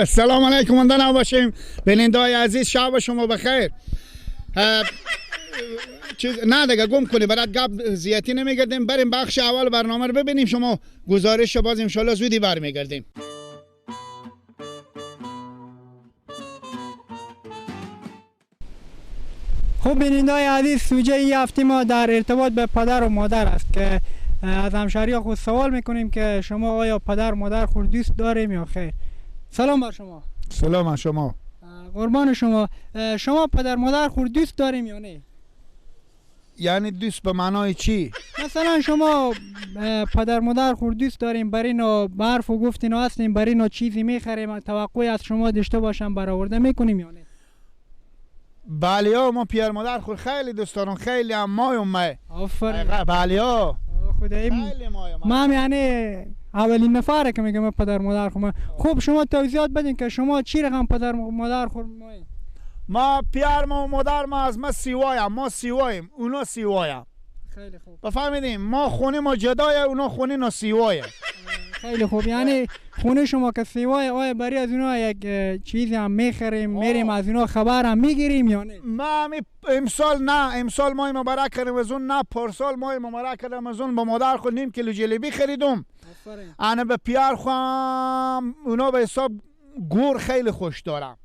سلام علیکم، مانده نباشیم بیننده‌های عزیز، شب شما بخیر. چیز نه دیگه گم کنی برات گپ زیادی نمیگردیم، بریم بخش اول برنامه رو ببینیم، شما گزارش باز ان شاء الله زودی برمیگردیم. خب بیننده‌های عزیز، سوژه این هفته ما در ارتباط به پدر و مادر است که از همشهری خود سوال میکنیم که شما آیا پدر و مادر خود دوست داریم یا خیر؟ سلام بر شما. سلام بر شما. قربان شما، شما پدر مادر خود دوست داریم یا نه؟ یعنی دوست به معنای چی؟ مثلا شما پدر مادر خود دوست داریم، بر اینو برف و گفتین هستیم، بر اینو چیزی میخریم، توقعی از شما داشته باشم برآورده میکنیم یا نه؟ بله ها، ما پیر مادر خود خیلی دوست دارم، خیلی هم مایم ما. آفرین. بله ها خدایی خیلی مایم. ما هم یعنی اولین نفره که میگم پدر مادر خود. خب شما توضیحات بدین که شما چی رقم پدر مادر خود مایم؟ ما پیار ما و مادر ما از ما سیوایم، ما سیوایم، اونا سیوایم. خیلی خوب. بفهمیدیم ما خونه ما جدایه، اونا خونه نا سیوایه. خیلی خوب، یعنی خونه شما که سیوایه، آیا برای از اونا یک چیزی هم میخریم، میریم از اونا خبر هم میگیریم یا نه؟ ما امسال نه، امسال ماه مبارک رمضان نه، پارسال ماه مبارک رمضان با مادر خود نیم کیلو جلیبی خریدم. انا به پیار خواهم اونا به حساب گور خیلی خوش دارم.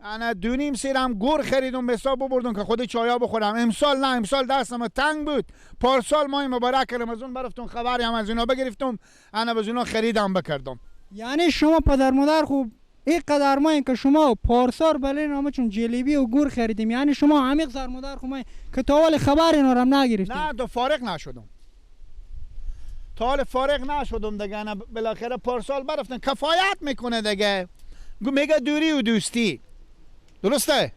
انا 2.5 سیرم گور خریدم به حساب ببردم که خود چایا بخورم. امسال نه، امسال دستم تنگ بود. پارسال ماه مبارک رمضان برفتم خبری هم از اینا بگرفتم، انا به اونا خریدم بکردم. یعنی شما پدر مادر خوب اینقدر ما این که شما پارسال بله نامه چون جلیبی و گور خریدیم، یعنی شما عمیق سر مادر خوب ما که تا حال خبر اینا رو هم نگرفتیم؟ نه، تو فارغ نشدم، تا حال فارغ نشدم دیگه. انا بالاخره پارسال برفتم کفایت میکنه دیگه، میگه دوری و دوستی. درسته؟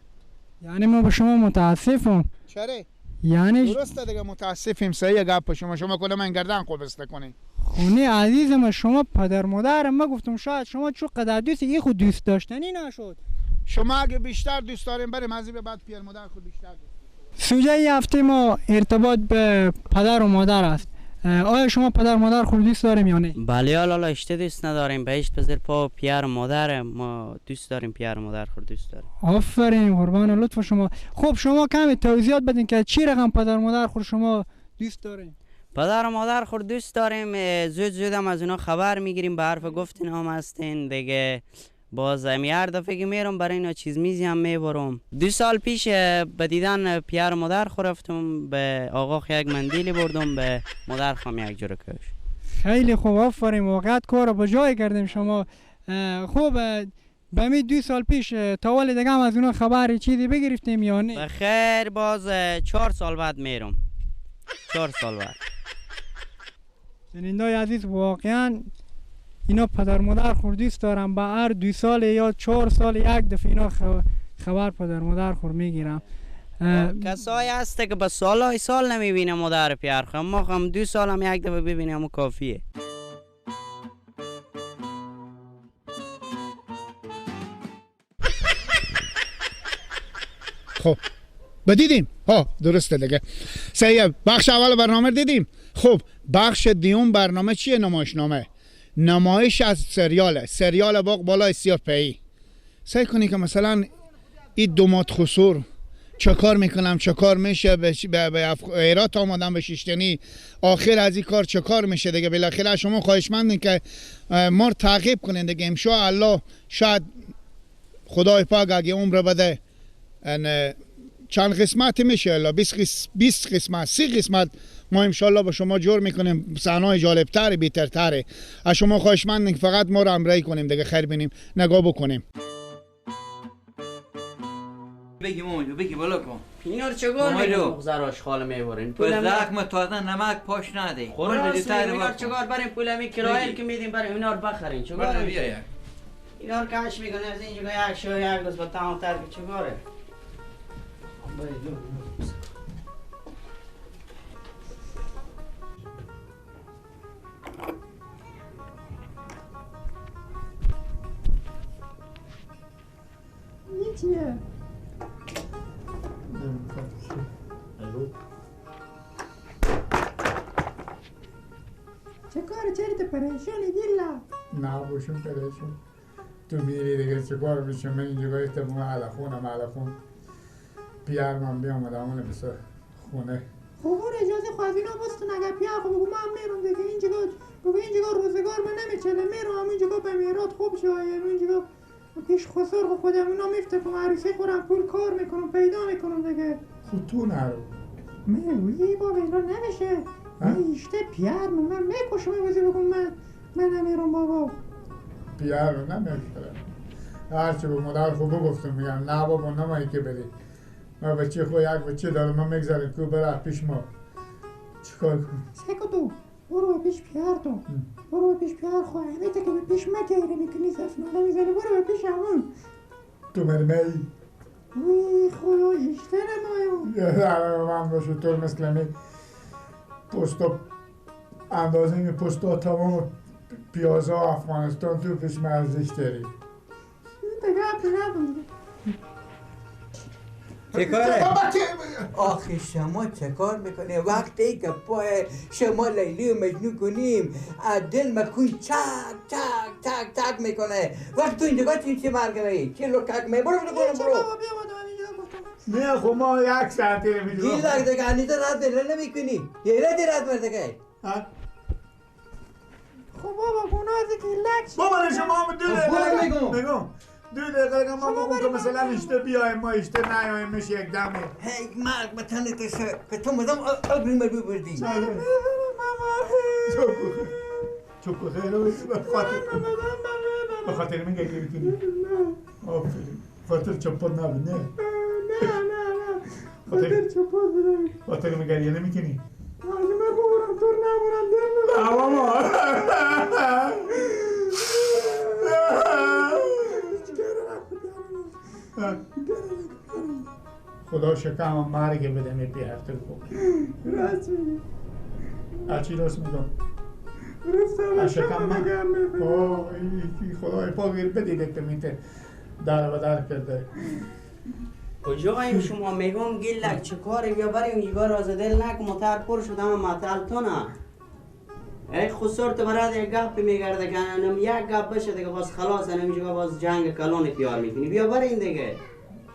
یعنی ما به شما متاسفم. چرا؟ یعنی درسته دیگه، متاسفیم. صحیح گپ شما، شما کلا من گردن قبسته کنی. خونه عزیز ما، شما پدر مادر ما گفتم شاید شما چون قدر دوست ای خود دوست داشتنی نشد. شما اگه بیشتر دوست داریم بریم از این به بعد پیر مادر خود بیشتر دوست. سوژه هفته ما ارتباط به پدر و مادر است. آیا شما پدر مادر خود دوست داریم یا نه؟ بله لالا، اشته دوست نداریم، بهشت پذیر پا پیر مادر ما دوست داریم، پیر مادر خود دوست داریم. آفرین، قربان لطف شما. خب شما کمی توضیحات بدین که چی رقم پدر مادر خود شما دوست داریم؟ پدر و مادر خود دوست داریم، زود زود هم از اونا خبر میگیریم، به حرف گفتین هم هستین دیگه. باز هر دفعه که میرم برای اینا چیز میزی هم میبرم. 2 سال پیش به دیدن پیر مادر خود رفتم، به آقا یک مندیلی بردم، به مادر خواهم یک جوره کش. خیلی خوب، آفرین، واقعا کار رو به جای کردیم شما. خوب به می 2 سال پیش تا ولی دیگه هم از اونا خبر چیزی بگرفتیم یا نه؟ بخیر، باز 4 سال بعد میرم. 4 سال بعد. بیننده‌های عزیز، واقعا اینا پدر مادر خور دوست دارم، به هر 2 سال یا 4 سال یک دفعه اینا خبر پدر مادر خور میگیرم. کسایی هست که به سالهای سال نمیبینه مادر پیار خو، ما هم 2 سال هم یک دفعه ببینیم و کافیه. خب بدیدیم ها، درسته دیگه. صحیح، بخش اول برنامه دیدیم. خب بخش دیوم برنامه چیه؟ نمایشنامه، نمایش از سریاله، سریال باغ بالای سیاه پی. سعی کنی که مثلا این دومات خسور چه کار میکنم، چه کار میشه، به ایرات آمدم به شیشتنی، آخر از این کار چه کار میشه دیگه. بالاخره شما خواهشمندین که ما رو تعقیب کنین دیگه. ان شاء الله شاید خدای پاک اگه عمر بده چند قسمت میشه، الله 20 قسمت 30 قسمت ما انشالله با شما جور میکنیم، صحنه‌های جالبتر بیترتره. از شما خواهشمندیم که فقط ما رو همراهی کنیم دیگه، خیر بینیم، نگاه بکنیم. بگی مامان بگی بالا کن. اینا رو چگار میگم زراش خاله میبرین؟ پول زخم تازه نمک پاش نده. خلاص اینا رو چگار بریم پول می کرایه که میدیم بریم اینا رو بخرین. چگار بیا یک. اینا رو کاش میکنه از اینجا یک شو یک روز با تمام تر چگاره. این چیه؟ چه کار؟ چرا تو پریشانی دیلا؟ نه باشم پریشان. تو میری دیگه چیکار میشه؟ من اینجا گفته بودم علخونم علخون پیار من بیام آدمون بسر خونه. خب اون اجازه خو از اینا بستون اگر پیار خب بگو من میرم دیگه اینجا، بگو اینجا روزگار من نمیچله، میرم اینجا به میرات خوب شویم اینجا پیش خسر خو خودم اونا میفته کنم عروسی خورم پول کار میکنم پیدا میکنم دیگه. خود تو نرو. میگویی بابا اینا نمیشه. ایشته پیار من میکشم میگوزی بگم من نمیرم بابا. پیار رو نمیکرم. هرچی به مادر خود بگفتم میگم نه بابا نمایی که بری. من بچه خود یک بچه دارم من میگذارم که بره پیش ما. چیکار کنم؟ سکو تو برو پیش پیار تو. برو پیش پیار خو همیته که به پیش ما گیره میکنی سفنانه میزنی برو به پیش همون. تو مرمی؟ وی خدا ایشته نمایو. من باشه تو مثل می پستا اندازه می پستا تمام پیازا افغانستان تو پیش مرزش داری. دیگه نبود. چه کاره؟ آخه شما چه کار میکنی؟ وقتی که پای شما لیلی و مجنون کنیم از دل مکوی چک چک چک چک میکنه. وقت تو اینجا چی مرگ می؟ چه لکک می؟ برو برو برو. نه خب ما یک ساعتی میدونم. یه لک دیگه انیتا رد بله نمیکنی. یه رد رد مرد خب بابا گناه از که لک. بابا شما هم دو دقیقه میگم. دو دقیقه ما بگم که مثلا اشته بیایم ما اشته نیایم میشه یک دمه. هی مرگ به تن تو که تو مدام آبری مربی بردی. چوکو خیلی به خاطر من گریه میکنی؟ آفرین. خاطر چپات نبود نه؟ نه نه نه خاطر چپات بود. خاطر من گریه نمیکنی؟ اگه من ببرم تو نبرم دل میبرم. بابا خدا شکم مرگ بده می پی هفته خوب. راست میگی. چی راست میگم؟ راست شکم من. اوه خدای پاک بدیده که میته در و در کرده. کجاییم شما؟ میگم گیلک چه کاری بیا بریم اینجا راز دل نکن متر پر شدم متل تو نه. ای خسرت برات یک گپ میگرده که یک گپ بشه دیگه باز خلاص اینجا باز جنگ کلان تیار میکنی. بیا بریم دیگه.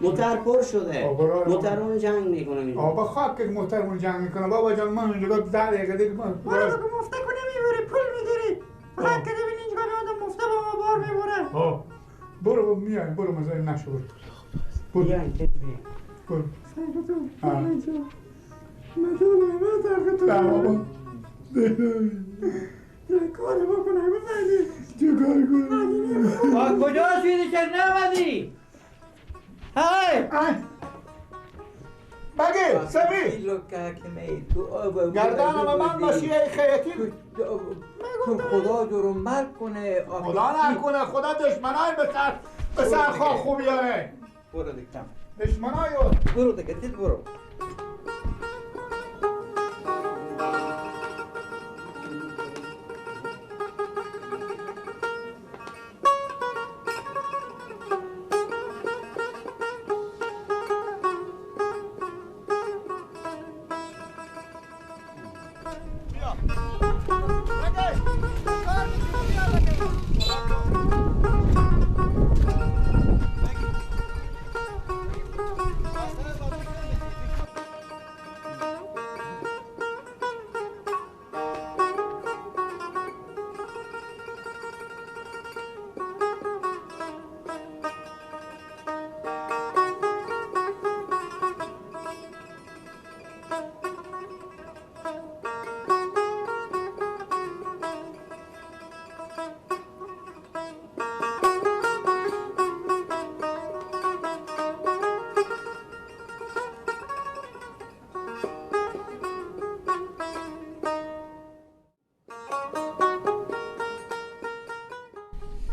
موتر پر شده. موترون جنگ میکنه اینجا. آبا خاک که موترون جنگ میکنه بابا جان من اینجا 10 دقیقه دیگه من برو بگو مفته کنی میبری پول میگیری. فقط که ببین اینجا میادم مفته با ما بار میبره. ها برو میایم برو مزاحم نشو برو. بیاین برو. بابا یه کاری بکنه بزنی. چه کاری کنم؟ با کجا شدی که نمدی؟ های بگی سمی گردنم من باشی ای خیطی تو خدا رو مرگ کنه. خدا نکنه خدا دشمنای به سر خواه خوب بیاره. برو دیگه دشمنای برو دیگه برو.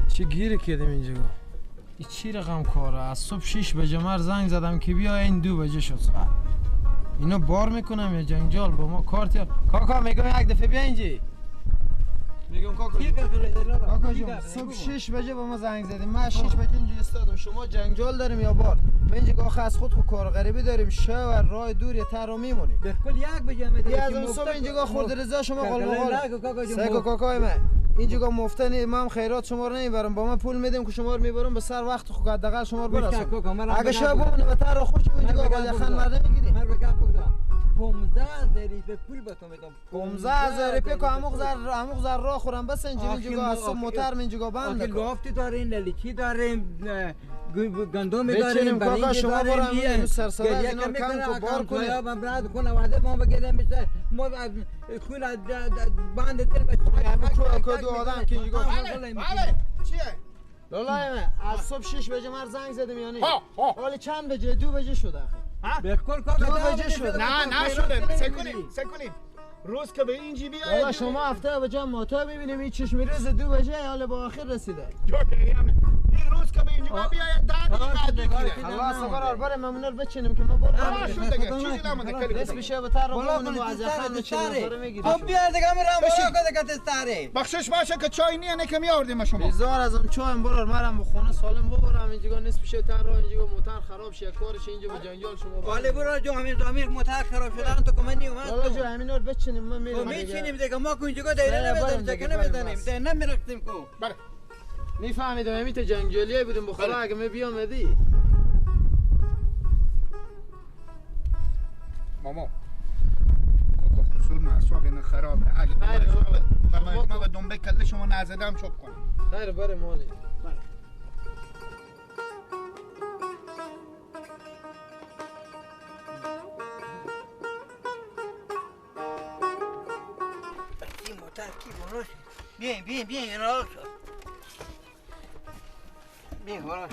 چه گیری کردیم اینجا؟ این چی رقم کاره؟ از صبح 6 بجه مر زنگ زدم که بیا این 2 بجه شد ساعت. اینو بار میکنم یا جنجال با ما کارت. کاکا میگم یک دفعه بیا اینجا. میگم کاکا کاکا جون صبح 6 بجه با ما زنگ زدیم. من 6 بجه اینجا ایستادم. شما جنجال داریم یا بار؟ من اینجا آخه از خود خود کار غریبی داریم. شو و راه دور یه تر رو میمونیم. بالکل یک بجه میدیم. از اون صبح اینجا خورد رضا شما قال بقال. سگو کاکای من. اینجا مفتنی ما هم خیرات شما رو نمیبرم، با من پول میدیم که شما رو میبرم به سر وقت خو حداقل شما رو برسم. اگه شما بمونه به تر خوش اینجا با یخن مرده میگیریم. من بگم 15,000 ریپه پول به تو میدم. 15,000 ریپه که عموق زر راه خورم بس اینجا از صبح موتر اینجا بند. آخه لافتی داریم، للیکی داریم، گندم داریم، برنج شما داریم. سرسره از اینا کم کو بار کنیم. من براد کنم وعده ما بگیرم میشه ما خون بند دل کو دو آدم که اینجا. بله چیه؟ لالای از صبح 6 بجه مر زنگ زدیم یعنی حالا چند بجه؟ 2 بجه شده آخه. بالکل کار 2 بجه شده. نه نشده. سه کنیم روز که به اینجی بیاید شما هفته بجه ماتا ببینیم این چشم روز 2 بجه حالا با آخر رسیده. این روز که به اینجا بیاید 10 دقیقه بعد خلاص برار بره ممنون بچینیم که ما برو شد دیگه چیزی نمونده کلی نصف شه به تر رو بمونیم و از یخن چه میگیریم. خب بیا دیگه میرم بالا که تستاره بخشش باشه که چای نیه نه که میآوردیم شما. بیزار ازم چایم برار مرم به خونه سالم ببرم اینجا نصف شه تر رو اینجا موتر خراب شه کارش اینجا به جنجال شما. ولی برو جو همین زمین موتر خراب شدن تو کمنی نیومد. والا جو همینا رو بچینیم ما میریم. میچینیم دیگه ما کو اینجا دایره نمیزنیم دیگه نمیزنیم دیگه نمیرقصیم کو. بله میفهمیدم همین تا جنگجالیه بودیم بخدا اگه می بیامدی. ماما کاکا خصول معصاب این خرابه. اگه ما به دنبه کله شما نزدم چوب کنم. خیر بره مالی. این موتر کی بونوش؟ بیاین بیاین بیاین اینا رو بیاین بالا.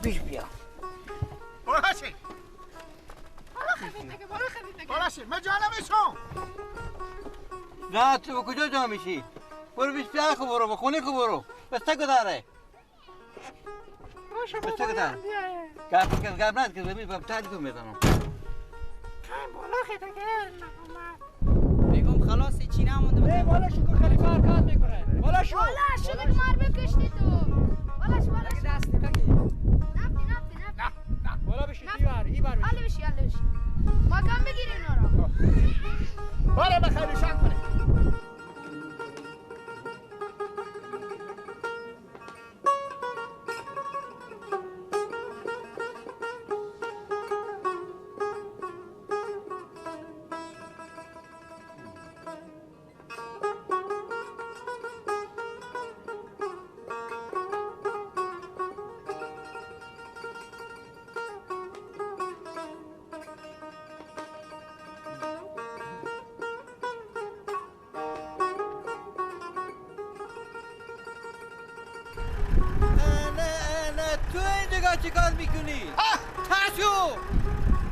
بیش بیا. بالا شی. بالا خرید نگه. بالا شی. من جانمشون. نه تو کجا جا میشی؟ برو بیش بیا خو برو، خونه خو برو. بس تکو داره. باشه بس تکو داره. گپ گپ نه که زمین با تاج میزنم. بالا خرید نگه. میگم خلاص چی نمونده. بالا شو که خلیفه حرکت میکنه. بالا شو. بالا شو که مار بکشتی تو. بالا شو بالا شو. دست نفتی نفتی نفتی. نه بالا بشی دیوار ای بار بشی. بشی حالا بشی. ما کم بگیر اینا رو. بالا بخیر روشن کنه. چیکار میکنی؟ تاشو!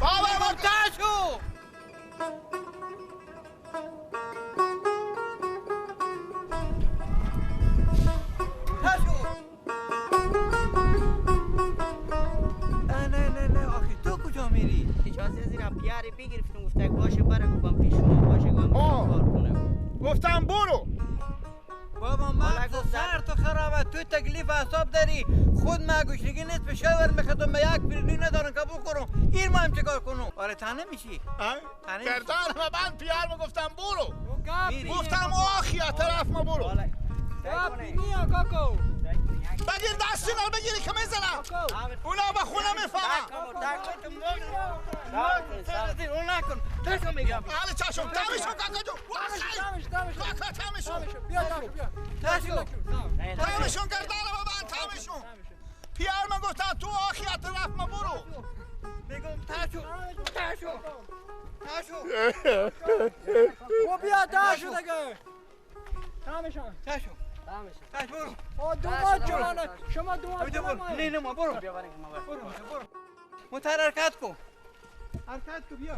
بابا تاشو! تاشو! نه نه نه آخی تو کجا میری؟ اجازه از این پیاری بگرفتم گفت باشه بره گفتم پیش شما باشه گفتم کار کنه گفتم برو بابا مغز سر تو خرابه تو تکلیف اعصاب داری خود ما گوشنگی نیست به شاور میخوام ما یک پرینی ندارم که بخورم این ما هم چیکار کنم آره تنه میشی گردن ما بند پیار ما گفتم برو گفتم آخی از طرف ما برو کاکو بگیر دست اینا بگیری که میزنم اونا به خونه میفهمم اون نکن تشو میگم حالا چشم تمیشون کاکا جون کاکا تمیشون تشو تمیشون گردن ما بند تمیشون پیار من گفتم تو آخی از طرف ما برو میگم تشو تشو تشو خب بیا تشو دیگه تمیشون تشو تاش برو. دوماد جوانه شما دوماد برو. نه نه ما برو. برو برو. موتر حرکت کن. حرکت کن بیا.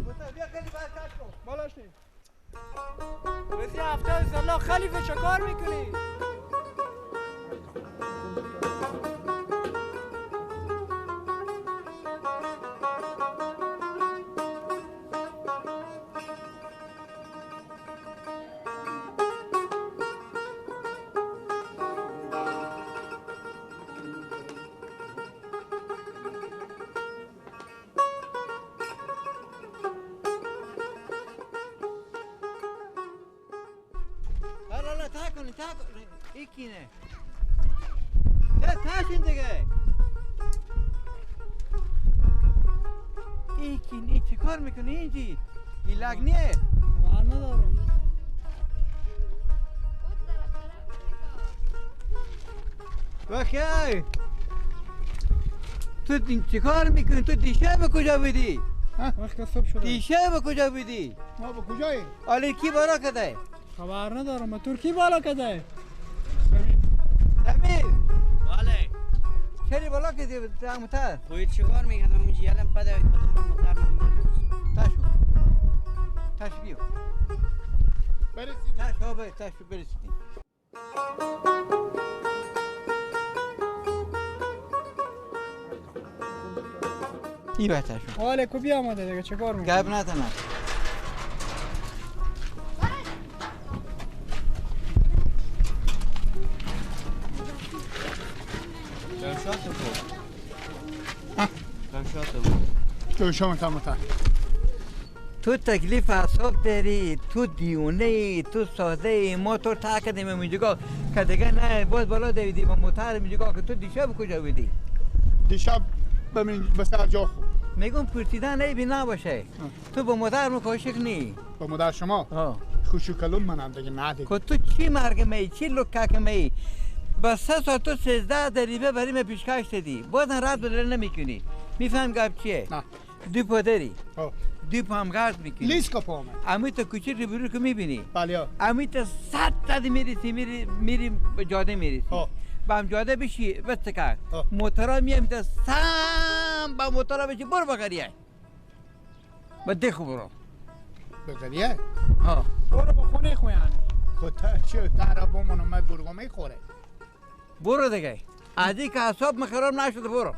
موتر بیا خیلی حرکت کن. بالا شی. بسی هفته سالا خلیفه چه کار میکنی؟ اینه تاشین دیگه ایکین ای چه کار میکنی اینجی؟ این لگ نیه؟ خبر ندارم. بخیر تو چه کار میکنی؟ تو دیشب به کجا بودی؟ وقت صبح شده. دیشب به کجا بودی؟ ما به کجایی؟ آلی کی بالا کده؟ خبر ندارم. ترکی بالا کده؟ سمیر بله چرا بالا کدی متر؟ خوی چیکار میکردم اونجا یالم بده متر تاشو تاش بیو برسید تاش ها بر تاش برسید. ای بچه شو حالا کو بیا آمده دیگه چیکار میکنی؟ گپ نزنم. تو تکلیف اعصاب داری، تو دیونه ای، تو ساده ای، ما تو تا کردیم اینجا که دیگه نه باز بالا دویدی با موتر اینجا که تو دیشب کجا بودی؟ دیشب به سر جا خود میگم پرسیدن عیبی نباشه. تو با مادر مکاشق نی؟ با مادر شما؟ خوشوکلون منم دیگه نه دیگه. که تو چی مرگ می چی لکک می با 3 ساعت تو 13 دریبه برای من پیشکش دادی بازم رد بدل نمیکنی. میفهم گپ چیه؟ نه. دو پا داری، دو پا هم گرد میکنی، لیس کپا آمد امی تا کوچه روبرو که میبینی، بله، امی تا 100 تا میرسی، میری به جاده میرسی، با هم جاده بشی بس کرد موتورا میام تا سم با موتورا بشی برو بغریه با دخو برو بغریه؟ ها برو با خونه خویان خود چه ترا بمونم من گرگو میخوره. برو دیگه از این که اعصاب من خراب نشده برو.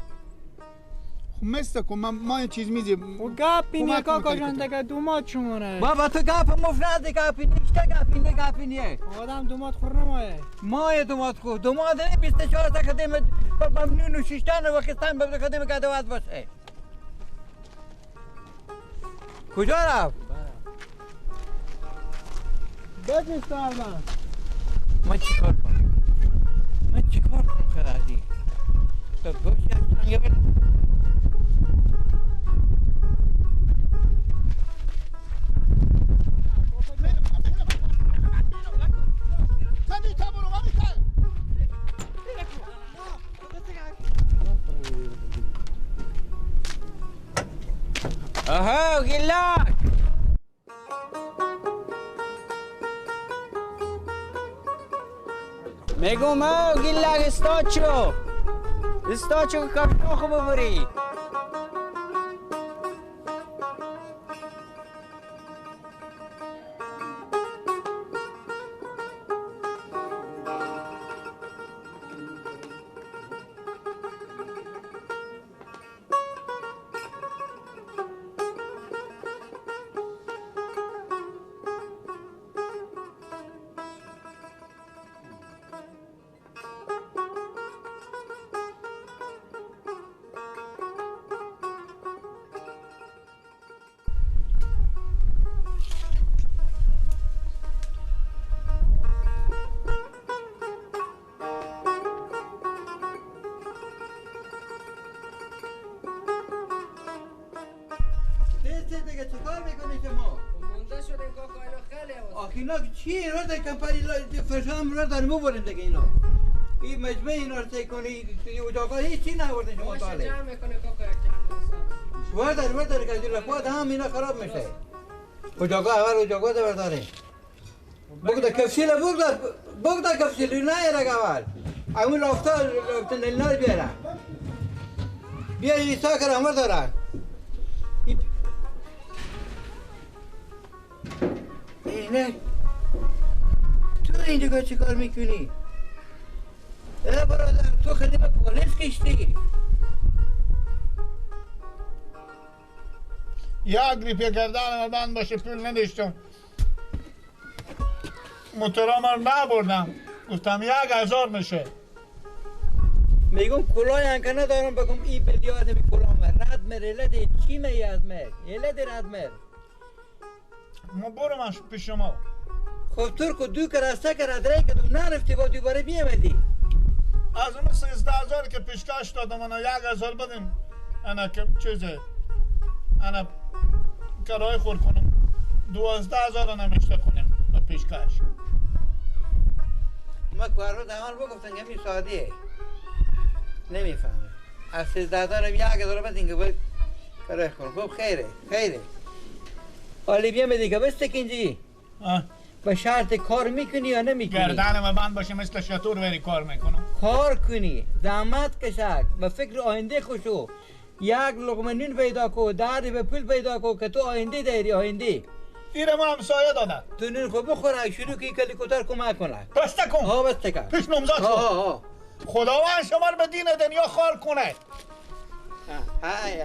خب مثل کن ما این چیز میزیم و گپی نیه کاکا جان دیگه دومات شمونه بابا تو گپ مفت نده. گپی نیست، گپی نه، گپی نیه. آدم دومات خور نمایه مایه دومات خور دومات نه 24 تا خدیم ممنون و شیشتن و خستن به خدیم کدوات باشه. کجا رفت؟ بجست الان من چیکار کنم؟ من چیکار کنم خرازی؟ تو گوش یک آها گلاک میگم او گلاک استاچو استاچو کپتو خو ببری. اینا چی رو در کمپانی فرشام رو داریم ببریم دیگه اینا. این مجموعه اینا رو چک کنی اجاقا هیچ چی نبردن شما تا حالا. جمع میکنه کاکا یک چند وردار که لپات هم اینا خراب میشه. اجاقا اول اجاقا ده برداره. بگو کفشیل بگو کفشیل نه رگ اول. اون لافتا نلنار بیاره. بیا ایسا کرم برداره. اینه تو اینجا چی کار میکنی؟ ای برادر تو خیلی به پلیس کشتی. یک ریپیه کردن بند باشه پول نداشتم موتورا من نبردم گفتم 1000 میشه. میگم کلاه انکه ندارم بگم ای بلیاد می کلاه من رد مر لده چی می از مر لده رد مر ما برو من پیش شما. خب تو دو کرا سه کرا درای کدوم نرفتی با دوباره بیامدی. از اون 13,000 که پیشکش دادم انا 1,000 بدیم انا که چیزه انا کرای خور کنم 12,000 نمیشته کنیم به پیشکش. ما کارو دهان بگفتن که می ساده نمیفهمه. از 13,000 1,000 بدیم که باید کرای کنم. خب خیره خیره. حالی بیامدی که بسته که اینجی به شرط کار میکنی یا نمیکنی؟ گردن من بند باشه مثل شطور وری کار میکنم. کار کنی، زحمت کشک، به فکر آینده خوشو، یک لقمه نون پیدا کو، دردی به پول پیدا کو که تو آینده داری آینده. ایره ما همسایه داده. تو نون خو بخور، شروع کی کلی کوتر کمک کنه. بسته کن. ها بسته کن. پیش نامزد کن. ها. خداوند شما رو به دین دنیا خار کنه. های های.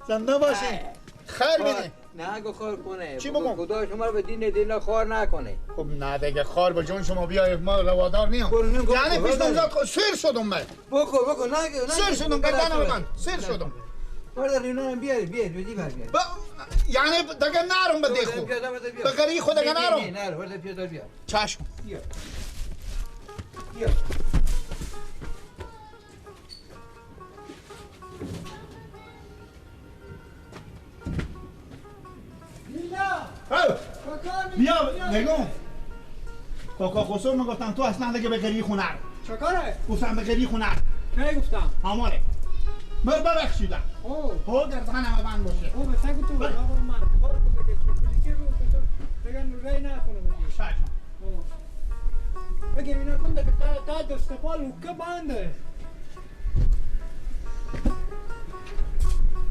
زنده باشی. خیر بده. نه گو خار کنه. چی بگم؟ خدا شما رو به دین دنیا خار نکنه. خب نه دیگه خار به جون شما بیای ما روادار نیم. یعنی پیش نامزد سیر شدم من. بخور بخور نه نه. سیر شدم گردن من. سیر شدم. بردار اینا هم بیاری بیاری بدی بر بیاری. یعنی دیگه نرم به دیخو. به گری خود دیگه نرم. نه نه بردار پیاده بیار. چشم. بیا. بیا. بیا نگم کاکا خسرو میگفتم تو اصلا دیگه به گری خونه رو. چه کاره؟ گفتم به گری خونه رو. کی گفتم؟ همانه. مر ببخشیدم. او گردن همه بند باشه. او به سگ تو آقا من کار کو بگه چه رو تو دیگه رای نکنه بگه. چشم. بگه اینا کن که تا دست پال که بنده.